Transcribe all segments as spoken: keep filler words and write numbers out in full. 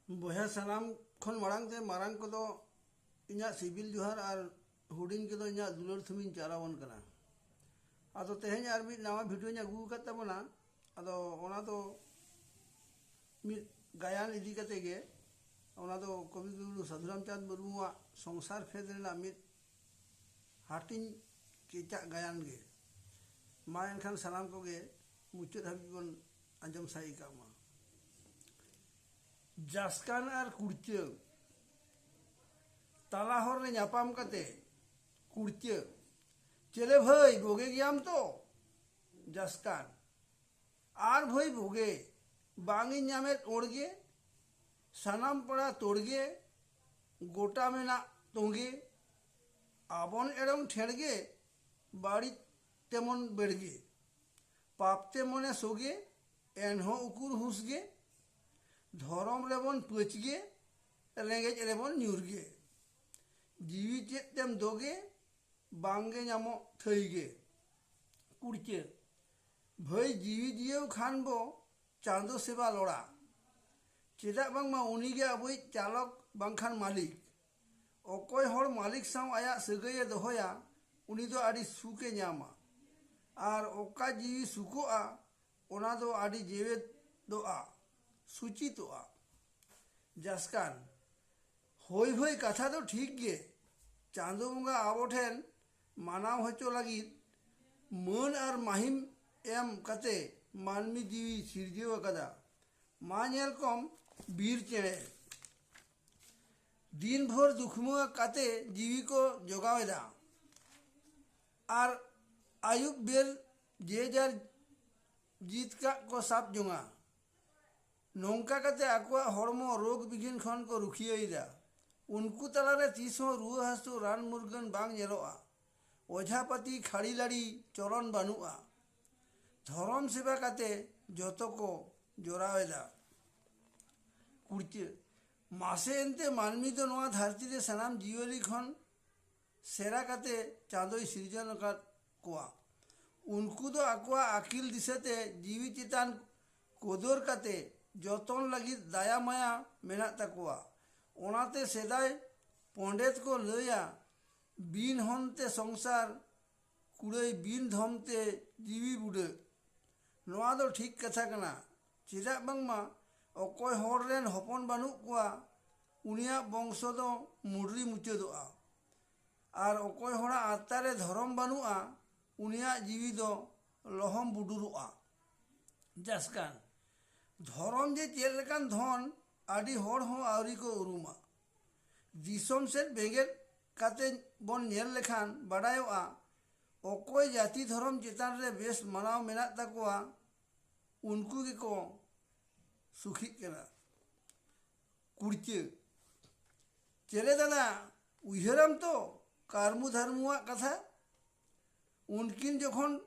ᱵᱚᱭᱦᱟ, ᱥᱟᱱᱟᱢ ᱠᱷᱚᱱ ᱢᱟᱲᱟᱝ ᱛᱮ ᱢᱟᱨᱟᱝ ᱠᱚᱫᱚ ᱤᱧᱟᱹᱜ ᱥᱤᱵᱤᱞ ᱡᱚᱦᱟᱨ ᱟᱨ ᱦᱩᱰᱤᱧ ᱠᱚᱫᱚ ᱤᱧᱟᱹᱜ ᱫᱩᱞᱟᱹᱲ ᱛᱷᱩᱢᱤᱧ ᱪᱟᱞ ᱟᱵᱚᱱ ᱠᱟᱱᱟ᱾ ᱟᱫᱚ ᱛᱮᱦᱮᱧ ᱟᱨ ᱢᱤᱫ ᱱᱟᱣᱟ ᱵᱷᱤᱰᱤᱭᱳᱧ ᱟᱹᱜᱩ ᱟᱠᱟᱫ ᱛᱟᱵᱚᱱᱟ᱾ ᱟᱫᱚ ᱚᱱᱟ ᱫᱚ ᱢᱤᱫ ᱜᱟᱭᱟᱱ ᱤᱫᱤ ᱠᱟᱛᱮ ᱜᱮ᱾ ᱚᱱᱟ ᱫᱚ ᱠᱚᱵᱤᱜᱩᱨᱩ ᱥᱟᱫᱷᱩᱨᱟᱢᱪᱟᱸᱫᱽ ᱢᱩᱨᱢᱩᱣᱟᱜ ᱥᱚᱝᱥᱟᱨ ᱯᱷᱮᱸᱫᱽ ᱨᱮᱱᱟᱜ ᱢᱤᱫ ᱦᱟᱹᱴᱤᱧ ᱠᱮᱪᱟᱜ ᱜᱟᱭᱟᱱ ᱜᱮ᱾ ᱢᱟ ᱮᱱᱠᱷᱟᱱ ᱥᱟᱱᱟᱢ ᱠᱚᱜᱮ ᱢᱩᱪᱟᱹᱫ ᱦᱟᱹᱵᱤᱡ ᱵᱚᱱ ᱟᱸᱡᱚᱢ ᱥᱟᱹᱭ ᱠᱟᱜ ᱢᱟ᱾ ᱡᱟᱥᱠᱟᱱ ᱟᱨ ᱠᱩᱲᱪᱟᱹ᱾ ᱛᱟᱞᱟ ᱦᱚᱨ ᱨᱮ ᱧᱟᱯᱟᱢ ᱠᱟᱛᱮ ᱠᱩᱲᱪᱟᱹ, "ᱪᱮᱞᱮ ᱵᱷᱟᱹᱭ, ᱵᱳᱜᱮ ᱜᱮᱭᱟᱢ ᱛᱚ?" ᱡᱟᱥᱠᱟᱱ, "ᱟᱨ ᱵᱷᱟᱹᱭ ᱵᱳᱜᱮ, ᱵᱟᱝ ᱤᱧ ᱧᱟᱢᱮᱫ ᱳᱲᱜᱮ, ᱥᱟᱱᱟᱢ ᱯᱟᱲᱟ ᱛᱳᱲᱜᱮ, ᱜᱚᱴᱟ ᱢᱮᱱᱟᱜ ᱛᱳᱸᱜᱮ, ᱟᱵᱚᱱ ᱮᱲᱚᱝ ᱴᱷᱮᱲᱜᱮ, ᱵᱟᱹᱲᱤᱡ ᱛᱮᱢᱚᱱ ᱵᱮᱲᱜᱮ, ᱯᱟᱯ ᱛᱮ ᱢᱚᱱᱮ ᱥᱳᱜᱮ, ᱮᱱᱦᱚᱸ ᱩᱠᱩᱨ ᱦᱩᱥ ᱜᱮ, ᱫᱷᱚᱨᱚᱢ ᱨᱮᱵᱚᱱ ᱯᱟᱹᱪ ᱜᱮ, ᱨᱮᱸᱜᱮᱡ ᱨᱮᱵᱚᱱ ᱧᱩᱨ ᱜᱮ, ᱡᱤᱣᱤ ᱪᱮᱫ ᱛᱮᱢ ᱫᱳᱜᱮ, ᱵᱟᱝ ᱜᱮ ᱧᱟᱢᱚᱜ ᱛᱷᱟᱹᱭ ᱜᱮ᱾" ᱠᱩᱲᱪᱟᱹ, "ᱵᱷᱟᱹᱭ, ᱡᱤᱣᱤ ᱡᱤᱭᱟᱹᱣ ᱠᱷᱟᱱ ᱵᱚ ᱪᱟᱸᱫᱚ ᱥᱮᱵᱟ ᱞᱚᱲᱟ, ᱪᱮᱫᱟᱜ ᱵᱟᱝᱢᱟ ᱩᱱᱤ ᱜᱮ ᱟᱵᱚᱭᱤᱡ ᱪᱟᱞᱚᱠ ᱵᱟᱝᱠᱷᱟᱱ ᱢᱟᱹᱞᱤᱠ᱾ ᱚᱠᱚᱭ ᱦᱚᱲ ᱢᱟᱹᱞᱤᱠ ᱥᱟᱶ ᱟᱭᱟᱜ ᱥᱟᱹᱜᱟᱹᱭᱮ ᱫᱚᱦᱚᱭᱟ, ᱩᱱᱤ ᱫᱚ ᱟᱹᱰᱤ ᱥᱩᱠᱮ ᱧᱟᱢᱟ, ᱟᱨ ᱚᱠᱟ ᱡᱤᱣᱤ ᱥᱩᱠᱚᱜᱼᱟ, ᱚᱱᱟ ᱫᱚ ᱟᱹᱰᱤ ᱡᱮᱣᱮᱫᱚᱜᱼᱟ, ᱥᱩᱪᱤᱛᱚᱜᱼᱟ᱾" ᱡᱟᱥᱠᱟᱱ, "ᱦᱳᱭ ᱦᱳᱭ, ᱠᱟᱛᱷᱟ ᱫᱚ ᱴᱷᱤᱠ ᱜᱮ᱾ ᱪᱟᱸᱫᱚ ᱵᱚᱸᱜᱟ ᱟᱵᱚ ᱴᱷᱮᱱ ᱢᱟᱱᱟᱣ ᱦᱚᱪᱚ ᱞᱟᱹᱜᱤᱫ ᱢᱟᱹᱱ ᱟᱨ ᱢᱟᱹᱦᱤᱢ ᱮᱢ ᱠᱟᱛᱮ ᱢᱟᱹᱱᱢᱤ ᱡᱤᱣᱤ ᱥᱤᱨᱡᱟᱹᱣ ᱟᱠᱟᱫᱟ᱾ ᱢᱟ ᱧᱮᱞ ᱠᱚᱢ, ᱵᱤᱨ ᱪᱮᱬᱮ ᱫᱤᱱ ᱵᱷᱳᱨ ᱫᱩᱠᱷᱢᱟᱹ ᱠᱟᱛᱮ ᱡᱤᱣᱤ ᱠᱚ ᱡᱚᱜᱟᱣ ᱮᱫᱟ, ᱟᱨ ᱟᱹᱭᱩᱵ ᱵᱮᱨ ᱡᱮ ᱡᱟᱨ ᱡᱤᱛ ᱠᱟᱜ ᱠᱚ ᱥᱟᱵ ᱡᱚᱝᱟ᱾ ᱱᱚᱝᱠᱟ ᱠᱟᱛᱮ ᱟᱠᱚᱣᱟᱜ ᱦᱚᱲᱢᱚ ᱨᱳᱜᱽ ᱵᱤᱜᱷᱤᱱ ᱠᱷᱚᱱ ᱠᱚ ᱨᱩᱠᱷᱤᱭᱟᱹᱭᱮᱫᱟ᱾ ᱩᱱᱠᱩ ᱛᱟᱞᱟᱨᱮ ᱛᱤᱥ ᱦᱚᱸ ᱨᱩᱣᱟᱹ ᱦᱟᱹᱥᱩ ᱨᱟᱱ ᱢᱩᱨᱜᱟᱹᱱ ᱵᱟᱝ ᱧᱮᱞᱚᱜᱼᱟ᱾ ᱚᱡᱷᱟᱯᱟᱹᱛᱤ ᱠᱷᱟᱹᱲᱤ ᱞᱟᱹᱲᱤ ᱪᱚᱞᱚᱱ ᱵᱟᱹᱱᱩᱜᱼᱟ᱾ ᱫᱷᱚᱨᱚᱢ ᱥᱮᱵᱟ ᱠᱟᱛᱮ ᱡᱚᱛᱚ ᱠᱚ ᱡᱚᱨᱟᱣ ᱮᱫᱟ᱾" ᱠᱩᱲᱪᱟᱹ, ᱢᱟᱥᱮ ᱮᱱᱛᱮ ᱢᱟᱹᱱᱢᱤ ᱫᱚ ᱱᱚᱣᱟ ᱫᱷᱟᱹᱨᱛᱤ ᱨᱮ ᱥᱟᱱᱟᱢ ᱡᱤᱭᱟᱹᱞᱤ ᱠᱷᱚᱱ ᱥᱮᱨᱟ ᱠᱟᱛᱮ ᱪᱟᱸᱫᱚᱭ ᱥᱤᱨᱡᱚᱱ ᱟᱠᱟᱫ ᱠᱚᱣᱟ᱾ ᱩᱱᱠᱩ ᱫᱚ ᱟᱠᱚᱣᱟᱜ ᱟᱹᱠᱤᱞ ᱫᱤᱥᱟᱹᱛᱮ ᱡᱤᱣᱤ ᱪᱮᱛᱟᱱ ᱠᱚᱫᱚᱨ ᱠᱟᱛᱮ ᱡᱚᱛᱚᱱ ᱞᱟᱹᱜᱤᱫ ᱫᱟᱭᱟ ᱢᱟᱭᱟ ᱢᱮᱱᱟᱜ ᱛᱟᱠᱚᱣᱟ᱾ ᱚᱱᱟᱛᱮ ᱥᱮᱫᱟᱭ ᱯᱚᱸᱰᱮᱛ ᱠᱚ ᱞᱟᱹᱭᱟ, "ᱵᱤᱱ ᱦᱚᱱ ᱛᱮ ᱥᱚᱝᱥᱟᱨ, ᱠᱩᱲᱟᱹᱭ ᱵᱤᱱ ᱫᱷᱚᱢ ᱛᱮ ᱡᱤᱣᱤ ᱵᱩᱰᱟᱹᱜ᱾" ᱱᱚᱣᱟ ᱫᱚ ᱴᱷᱤᱠ ᱠᱟᱛᱷᱟ ᱠᱟᱱᱟ᱾ ᱪᱮᱫᱟᱜ ᱵᱟᱝᱢᱟ ᱚᱠᱚᱭ ᱦᱚᱲ ᱨᱮᱱ ᱦᱚᱯᱚᱱ ᱵᱟᱹᱱᱩᱜ ᱠᱚᱣᱟ, ᱩᱱᱤᱭᱟᱜ ᱵᱚᱝᱥᱚ ᱫᱚ ᱢᱩᱰᱨᱤ ᱢᱩᱪᱟᱹᱫᱚᱜᱼᱟ᱾ ᱟᱨ ᱚᱠᱚᱭ ᱦᱚᱲᱟᱜ ᱟᱛᱛᱟ ᱨᱮ ᱫᱷᱚᱨᱚᱢ ᱵᱟᱹᱱᱩᱜᱼᱟ, ᱩᱱᱤᱭᱟᱜ ᱡᱤᱣᱤ ᱫᱚ ᱞᱚᱦᱚᱢ ᱵᱩᱰᱩᱨᱚᱜᱼᱟ᱾ ᱡᱟᱥᱠᱟᱱ ᱫᱷᱚᱨᱚᱢ ᱡᱮ ᱪᱮᱫ ᱞᱮᱠᱟᱱ ᱫᱷᱚᱱ, ᱟᱹᱰᱤ ᱦᱚᱲ ᱦᱚᱸ ᱟᱹᱣᱨᱤ ᱠᱚ ᱩᱨᱩᱢᱟ᱾ ᱫᱤᱥᱚᱢ ᱥᱮᱫ ᱵᱮᱸᱜᱮᱫ ᱠᱟᱛᱮ ᱵᱚᱱ ᱧᱮᱞ ᱞᱮᱠᱷᱟᱱ ᱵᱟᱰᱟᱭᱚᱜᱼᱟ, ᱚᱠᱚᱭ ᱡᱟᱹᱛᱤ ᱫᱷᱚᱨᱚᱢ ᱪᱮᱛᱟᱱ ᱨᱮ ᱵᱮᱥ ᱢᱟᱱᱟᱣ ᱢᱮᱱᱟᱜ ᱛᱟᱠᱚᱣᱟ, ᱩᱱᱠᱩ ᱜᱮᱠᱚ ᱥᱩᱠᱷᱤᱜ ᱠᱟᱱᱟ᱾ ᱠᱩᱲᱪᱟᱹ, ᱪᱮᱞᱮ ᱫᱟᱫᱟ, ᱩᱭᱦᱟᱹᱨᱟᱢ ᱛᱚ ᱠᱟᱹᱨᱢᱩ ᱫᱷᱟᱨᱢᱩᱣᱟᱜ ᱠᱟᱛᱷᱟ? ᱩᱱᱠᱤᱱ ᱡᱚᱠᱷᱚᱱ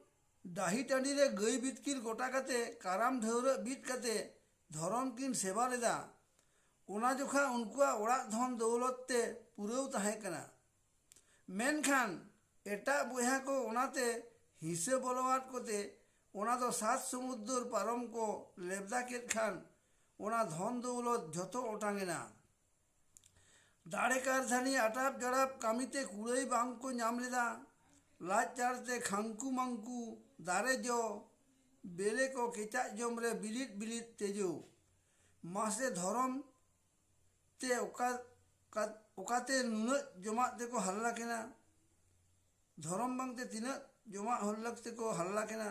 ᱰᱟᱹᱦᱤ ᱴᱟᱺᱰᱤ ᱨᱮ ᱜᱟᱹᱭ ᱵᱤᱛᱠᱤᱞ ᱜᱚᱴᱟ ᱠᱟᱛᱮ, ᱠᱟᱨᱟᱢ ᱰᱷᱟᱹᱣᱨᱟᱹᱜ ᱵᱤᱫ ᱠᱟᱛᱮ ᱫᱷᱚᱨᱚᱢ ᱠᱤᱱ ᱥᱮᱵᱟ ᱞᱮᱫᱟ, ᱚᱱᱟ ᱡᱚᱠᱷᱟ ᱩᱱᱠᱩᱣᱟᱜ ᱚᱲᱟᱜ ᱫᱷᱚᱱ ᱫᱚᱣᱞᱚᱛ ᱛᱮ ᱯᱩᱨᱟᱹᱣ ᱛᱟᱦᱮᱸ ᱠᱟᱱᱟ᱾ ᱢᱮᱱᱠᱷᱟᱱ ᱮᱴᱟᱜ ᱵᱚᱭᱦᱟ ᱠᱚ ᱚᱱᱟᱛᱮ ᱦᱤᱥᱟᱹ ᱵᱚᱞᱚᱣᱟᱫ ᱠᱚᱛᱮ ᱚᱱᱟ ᱫᱚ ᱥᱟᱛ ᱥᱚᱢᱩᱫᱨᱚ ᱯᱟᱨᱚᱢ ᱠᱚ ᱞᱮᱵᱫᱟ ᱠᱮᱫ ᱠᱷᱟᱱ ᱚᱱᱟ ᱫᱷᱚᱱ ᱫᱚᱣᱞᱚᱛ ᱡᱷᱚᱛᱚ ᱚᱴᱟᱝ ᱮᱱᱟ᱾ ᱫᱟᱲᱮ ᱠᱟᱨᱫᱷᱟᱹᱱᱤ ᱟᱴᱟᱯ ᱡᱟᱲᱟᱯ ᱠᱟᱹᱢᱤᱛᱮ ᱠᱩᱲᱟᱹᱭ ᱵᱟᱝ ᱠᱚ ᱧᱟᱢ ᱞᱮᱫᱟ᱾ ᱞᱟᱡ ᱪᱟᱲᱛᱮ ᱠᱷᱟᱝᱠᱩ ᱢᱟᱝᱠᱩ ᱫᱟᱨᱮ ᱡᱚ ᱵᱮᱞᱮ ᱠᱚ ᱠᱮᱪᱟᱜ ᱡᱚᱢ ᱨᱮ ᱵᱤᱞᱤᱫ ᱵᱤᱞᱤᱫ ᱛᱮᱡᱚ᱾ ᱢᱟᱥᱮ ᱫᱷᱚᱨᱚᱢ ᱛᱮ ᱚᱠᱟ, ᱚᱠᱟ, ᱚᱠᱟᱛᱮ ᱱᱩᱱᱟᱹᱜ ᱡᱚᱢᱟᱜ ᱛᱮᱠᱚ ᱦᱟᱞᱞᱟ ᱠᱮᱱᱟ? ᱫᱷᱚᱨᱚᱢ ᱵᱟᱝᱛᱮ ᱛᱤᱱᱟᱹᱜ ᱡᱚᱢᱟᱜ ᱦᱚᱞᱞᱟᱠ ᱛᱮᱠᱚ ᱦᱟᱞᱞᱟ ᱠᱮᱱᱟ᱾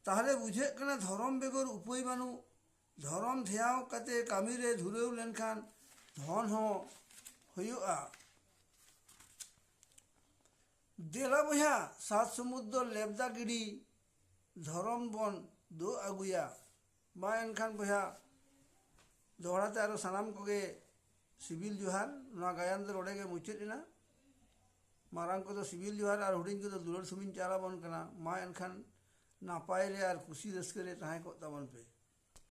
ᱛᱟᱦᱞᱮ ᱵᱩᱡᱷᱟᱹᱜ ᱠᱟᱱᱟ ᱫᱷᱚᱨᱚᱢ ᱵᱮᱜᱚᱨ ᱩᱯᱟᱹᱭ ᱵᱟᱹᱱᱩᱜ᱾ ᱫᱷᱚᱨᱚᱢ ᱫᱷᱮᱭᱟᱣ ᱠᱟᱛᱮ ᱠᱟᱹᱢᱤ ᱨᱮ ᱫᱷᱩᱨᱟᱹᱣ ᱞᱮᱱᱠᱷᱟᱱ ᱫᱷᱚᱱ ᱦᱚᱸ ᱦᱩᱭᱩᱜᱼᱟ᱾ ᱫᱮᱞᱟ ᱵᱚᱭᱦᱟ, ᱥᱟᱛ ᱥᱚᱢᱩᱫᱨᱚ ᱞᱮᱵᱫᱟ ᱜᱤᱰᱤ ᱫᱷᱚᱨᱚᱢ ᱵᱚᱱ ᱫᱩᱜ ᱟᱹᱜᱩᱭᱟ᱾ ᱢᱟ ᱮᱱᱠᱷᱟᱱ ᱵᱚᱭᱦᱟ, ᱫᱚᱦᱲᱟ ᱛᱮ ᱟᱨᱚ ᱥᱟᱱᱟᱢ ᱠᱚᱜᱮ ᱥᱤᱵᱤᱞ ᱡᱚᱦᱟᱨ᱾ ᱱᱚᱣᱟ ᱜᱟᱭᱟᱱ ᱫᱚ ᱱᱚᱰᱮ ᱜᱮ ᱢᱩᱪᱟᱹᱫ ᱮᱱᱟ᱾ ᱢᱟᱨᱟᱝ ᱠᱚᱫᱚ ᱥᱤᱵᱤᱞ ᱡᱚᱦᱟᱨ ᱟᱨ ᱦᱩᱰᱤᱧ ᱠᱚᱫᱚ ᱫᱩᱞᱟᱹᱲ ᱥᱩᱢᱤᱧ ᱪᱟᱞ ᱟᱵᱚᱱ ᱠᱟᱱᱟ᱾ ᱢᱟ ᱮᱱᱠᱷᱟᱱ ᱱᱟᱯᱟᱭ ᱨᱮ ᱟᱨ ᱠᱩᱥᱤ ᱨᱟᱹᱥᱠᱟᱹ ᱨᱮ ᱛᱟᱦᱮᱸ ᱠᱚᱜ ᱛᱟᱵᱚᱱ ᱯᱮ᱾